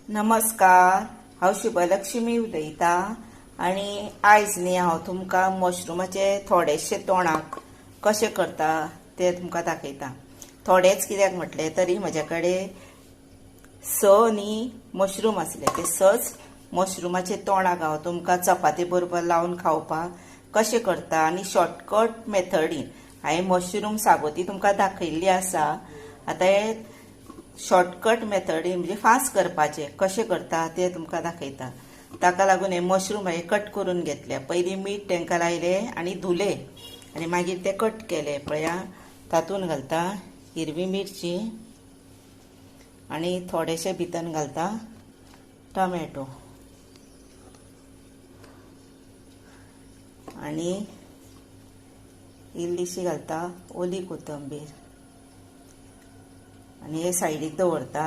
नमस्कार, हांव शुभलक्ष्मी उलयतां आनी आयज न्ही हांव तुमकां मशरुमाचे थोडेशे तोणाक कशें करता ते तुमकां दाखयता. थोडेच कित्याक म्हटलें तरी म्हज्या कडेन 6 न्ही मशरूम आसले, ते 6 मशरुमाचे तोणाक हांव तुमकां चपाती बरोबर लावन खावपाक कशें करता आनी शॉर्टकट मेथडीन हांवें मशरूम सागोती तुमकां दाखयल्ली आसा. आतां हे शॉर्टकट मेथडीन म्हणजे फास्ट करपाचें कशें करता तें तुमकां दाखयता. ताका लागून हे मशरूम हांवें कट करून घेतले. पयलीं मीठ तांकां लायलें आनी धुले आनी मागीर ते कट केले. पळया तातूंत घालता हिरवी मिरची आनी थोडेशे भितर घालता टोमॅटो आनी इल्लीशी घालता ओली कोथंबीर आनी हे सायडीक दवरता.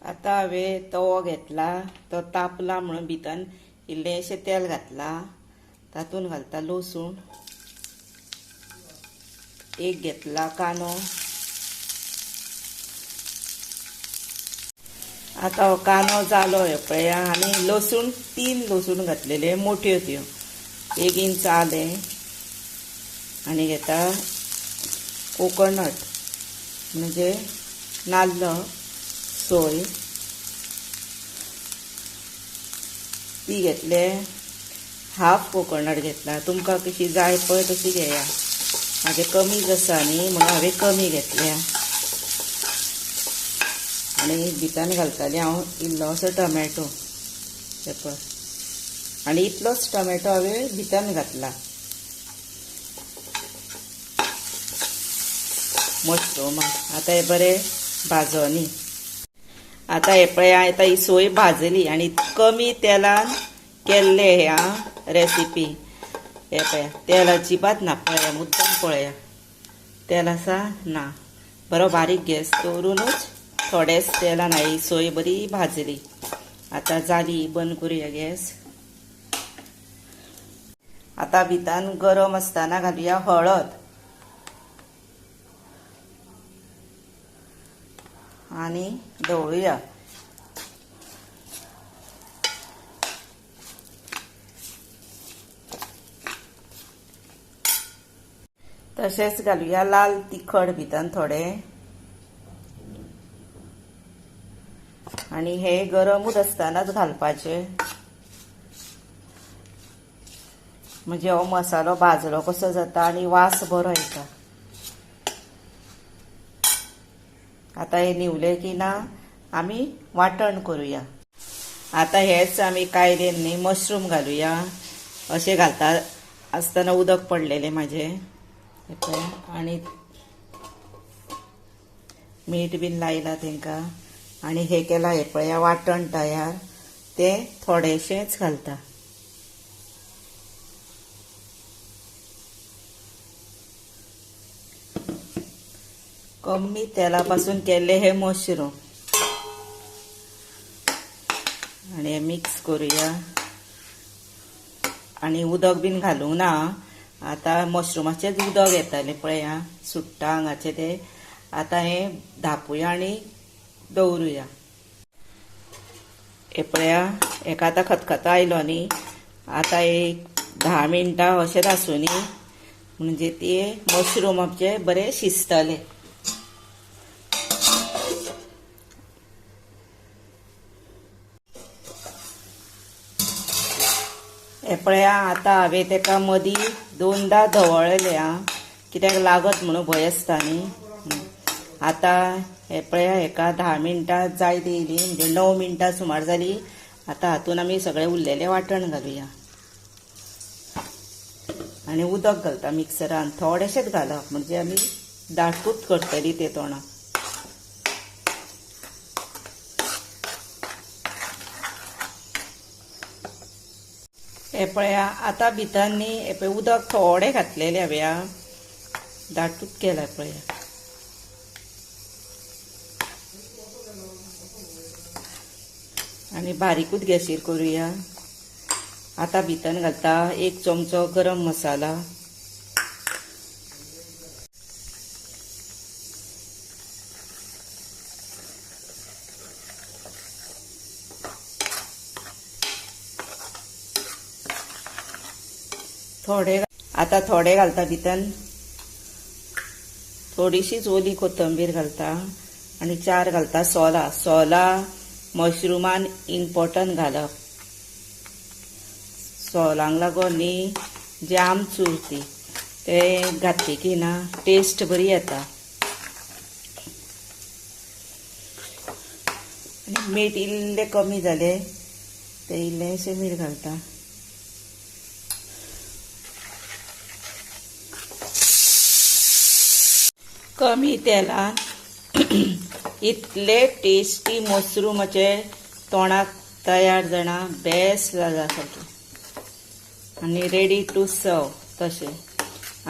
आतां हांवें तवो घेतला, तो तापला म्हणून भितर इल्लेंशें तेल घातलां. तातूंत घालता लसूण, एक घेतला कांदो. आतां हो कांदो जालो हे पळया. आनी लसूण 3 लसूण घातलेले मोट्यो त्यो, 1 इंच आलें आनी घेता कोकोनट म्हणजे नाल्ल, सोय ती घेतले. हाफ कोकोनट घेतला, तुमकां कशी जाय पळय तशी घेया. म्हाजें कमीच आसा न्ही म्हणून हांवें कमी घेतल्या. आनी भितर घालतालें हांव इल्लोसो टोमॅटो पेपर आनी इतलोच टोमॅटो हांवें भितर घातला. मशरूमाक आतां हे बरें भाजोनी. आतां हे पळय आतां ही सोय भाजली आनी कमी तेलान केल्ले हे रेसिपी. हे पळया तेल अजिबात ना, पळया मुद्दम पळया तेल आसा ना. बरो बारीक गॅस दवरूनच थोडेच तेलान हांवें सोय बरी भाजली. आतां जाली, बंद करुया गॅस. आतां भितर गरम आसतना घालुया हळद आनी ढवळुया. तशेंच घालुया लाल तिखट भितर थोडें आनी हे गरमूच आसतनाच घालपाचें, म्हणजे हो मसालो भाजलो कसो जाता आनी वास बरो येता. आतां हे न्हिवले की ना आमी वांटण करुया. आतां हेच आमी कायलेन न्ही मशरूम घालुया. अशें घालता आसतना उदक पडलेलें म्हाजें आनी मीठ बीन लायलां तांकां. आनी हे केलां हे पळया वांटण तयार, तें थोडेशेंच घालता. कमी तेला पासून केल्ले हे मशरूम आनी हे मिक्स करुया. आनी उदक बीन घालूंक ना, आतां मशरुमाचेंच उदक येतालें पळया सुट्टा हांगाचें तें. आतां हें धापुया आनी दवरुया. हे पळया हेका आतां खतखतो आयलो न्ही, आतां एक 10 मिनटां अशेंच आसूं न्ही, म्हणजे ते मशरूम आमचे बरे शिजतले. हे पळया आतां हांवें ताका मदीं 2दा धवळलें आं, कित्याक लागत म्हणून भंय आसता न्ही. आतां हे पळया हेका 10 मिनटां जायत येयली, म्हणजे 9 मिनटां सुमार जाली. आतां हातून आमी सगळें उरलेलें वांटण घालुया आनी उदक घालता मिक्सरान, थोडेशेंच घालप म्हणजे आमी दाटूच करतली ते तोणाक. हे पळया आतां भितर न्ही हे पळय उदक थोडें घातलेलें हांवें, दाटूच केलां पळया. आनी बारीकूच गॅसीर करुया. आतां भितर घालता 1 चमचो गरम मसाला, थोडे आतां थोडे घालता भितर, थोडीशीच ओली कोथंबीर घालता आनी 4 घालता सोलां. सोलां मशरुमान इम्पोर्टंट घालप. सोलांक लागून न्ही जे आमचूर ती ते घातली की ना टेस्ट बरी येता. आनी मीठ इल्लें कमी जालें तें इल्लेंशें मीठ घालता. कमी तेलान इतले टेस्टी मशरूमाचे तोणाक तयार जाणा, बेस्ट जाला सारकें आनी रेडी टू सर्व तशें.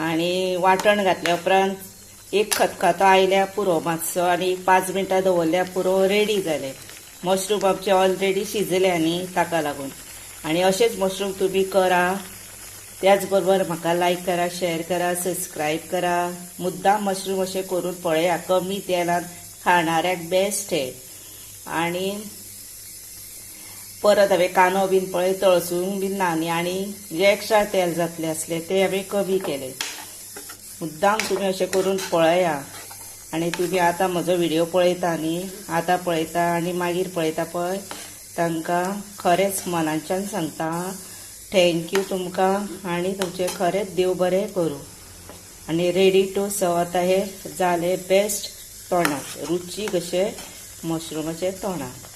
आनी वांटण घातल्या उपरांत एक खतखतो आयल्या पुरो मातसो आनी 5 मिनटां दवरल्या पुरो, रेडी जालें. मशरूम आमचे ऑलरेडी शिजले न्ही ताका लागून. आनी अशेंच मशरूम तुमी करा. त्याच बरोबर म्हाका लायक करा, शेअर करा, सबस्क्रायब करा. मुद्दाम मशरूम अशें करून पळया, कमी तेलान खाणाऱ्याक बेस्ट हे. आनी परत हांवें कांदो बीन पळय तळसूंक बीन ना न्ही, आनी जे एक्स्ट्रा तेल जातलें आसलें तें हांवें कमी केलें. मुद्दाम तुमी अशें करून पळया. आनी तुमी आतां म्हजो व्हिडियो पळयता न्ही, आतां पळयता आनी मागीर पळयता पळय, तांकां खरेंच मनाच्यान सांगता thank you तुमकां आनी तुमचें खरेंच देव बरें करूं. आनी रेडी टू सर्व आतां हे जालें बेस्ट तोणाक, रुचीक अशें मशरुमाचें तोणाक.